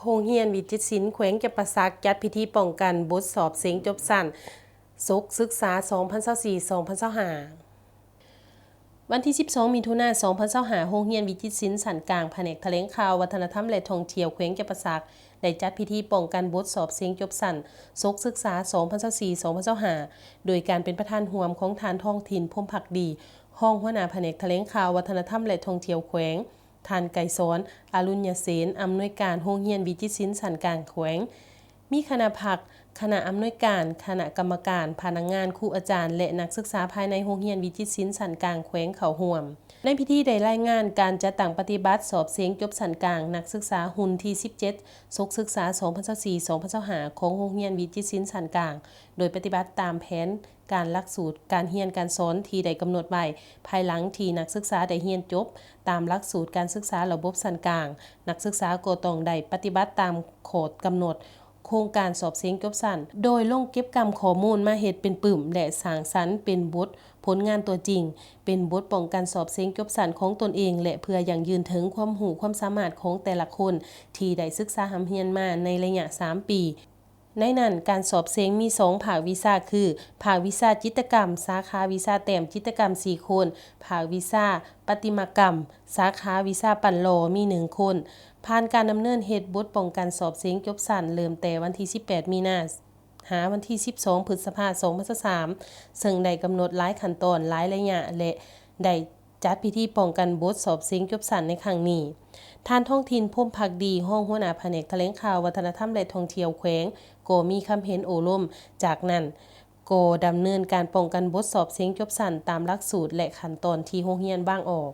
ໂຮງຮຽນວິຈິດສິນ ແຂວງຈຳປາສັກ ຈັດພິທີປ້ອງກັນບົດສອບເສັງຈົບຊັ້ນສົກສຶກສາ ສອງພັນຊາວສີ່ ສອງພັນຊາວຫ້າ. ວັນທີສິບສອງ ມິຖຸນາ ສອງພັນຊາວຫ້າ, ໂຮງຮຽນວິຈິດສິນຊັ້ນກາງ ພະແນກຖະແຫຼງຂ່າວ ວັດທະນະທຳ ແລະ ທ່ອງທ່ຽວ ແຂວງຈຳປາສັກ ໄດ້ຈັດພິທີປ້ອງກັນບົດສອບເສັງຈົບຊັ້ນສົກສຶກສາ ສອງພັນຊາວສີ່ ສອງພັນຊາວຫ້າ ໂດຍການເປັນປະທານຮ່ວມຂອງທ່ານ ທອງຖິ່ນ ພົມພັກດີ ຮອງຫົວໜ້າພະແນກຖະແຫຼງຂ່າວ ວັດທະນະທຳ ແລະ ທ່ອງທ່ຽວແຂວງ, ທ່ານ ໄກສອນ ອະລຸນຍະເສນ ອຳນວຍການໂຮງຮຽນວິຈິດສິນຊັ້ນກາງແຂວງ, ມີຄະນະພັກ, ຄະນະອຳນວຍການ, ຄະນະກຳມະການ, ພະນັກງານ, ຄູອາຈານ ແລະ ນັກສຶກສາພາຍໃນໂຮງຮຽນວິຈິດສິນຊັ້ນກາງແຂວງເຂົ້າຮ່ວມ. ໃນພິທີໄດ້ລາຍງານການຈັດຕັ້ງປະຕິບັດສອບເສັງຈົບຊັ້ນກາງນັກສຶກສາຮຸ່ນທີສິບເຈັດ ສົກສຶກສາ ສອງພັນຊາວສີ່ ສອງພັນຊາວຫ້າ ຂອງໂຮງຮຽນວິຈິດສິນຊັ້ນກາງ ໂດຍປະຕິບັດຕາມແຜນການຫຼັກສູດການຮຽນການສອນທີ່ໄດ້ກຳນົດໄວ້. ພາຍຫຼັງທີ່ນັກສຶກສາໄດ້ຮຽນຈົບຕາມຫຼັກສູດການສຶກສາລະບົບຊັ້ນກາງ, ນັກສຶກສາກໍຕ້ອງໄດ້ປະຕິບັດຕາມຂໍ້ກຳນົດໂຄງການສອບເສັງຈົບຊັ້ນ ໂດຍລົງເກັບກຳຂໍ້ມູນມາເຮັດເປັນປຶ້ມ ແລະ ສ້າງສັນເປັນບົດຜົນງານຕົວຈິງ, ເປັນບົດປ້ອງກັນສອບເສັງຈົບຊັ້ນຂອງຕົນເອງ ແລະ ເພື່ອຢັ້ງຢືນເຖິງຄວາມຮູ້ຄວາມສາມາດຂອງແຕ່ລະຄົນທີ່ໄດ້ສຶກສາຮ່ຳຮຽນມາໃນໄລຍະສາມປີ. ໃນນັ້ນ, ການສອບເສັງມີສອງພາກວິຊາຄື ພາກວິຊາຈິດຕະກຳ ສາຂາວິຊາແຕ້ມຈິດຕະກຳສີ່ຄົນ, ພາກວິຊາປະຕິມາກຳ ສາຂາວິຊາປັ້ນຫຼໍ່ມີໜຶ່ງຄົນ. ຜ່ານການດຳເນີນເຮັດບົດປ້ອງກັນສອບເສັງຈົບຊັ້ນ ເລີ່ມແຕ່ວັນທີສິບແປດ ມີນາ ຫາວັນທີສິບສອງ ພຶດສະພາ ສອງພັນຊາວສາມ ເຊິ່ງໄດ້ກຳນົດຫຼາຍຂັ້ນຕອນ, ຫຼາຍໄລຍະ ແລະ ໄດ້ຈັດພິທີປ້ອງກັນບົດສອບເສັງຈົບຊັ້ນໃນຄັ້ງນີ້. ທ່ານ ທອງຖິ່ນ ພົມພັກດີ ຮອງຫົວໜ້າພະແນກຖະແຫຼງຂ່າວ ວັດທະນະທຳ ແລະ ທ່ອງທ່ຽວແຂວງ ກໍມີຄຳເຫັນໂອ້ລົມ. ຈາກນັ້ນກໍດຳເນີນການປ້ອງກັນບົດສອບເສັງຈົບຊັ້ນຕາມຫຼັກສູດ ແລະ ຂັ້ນຕອນທີ່ໂຮງຮຽນວາງອອກ.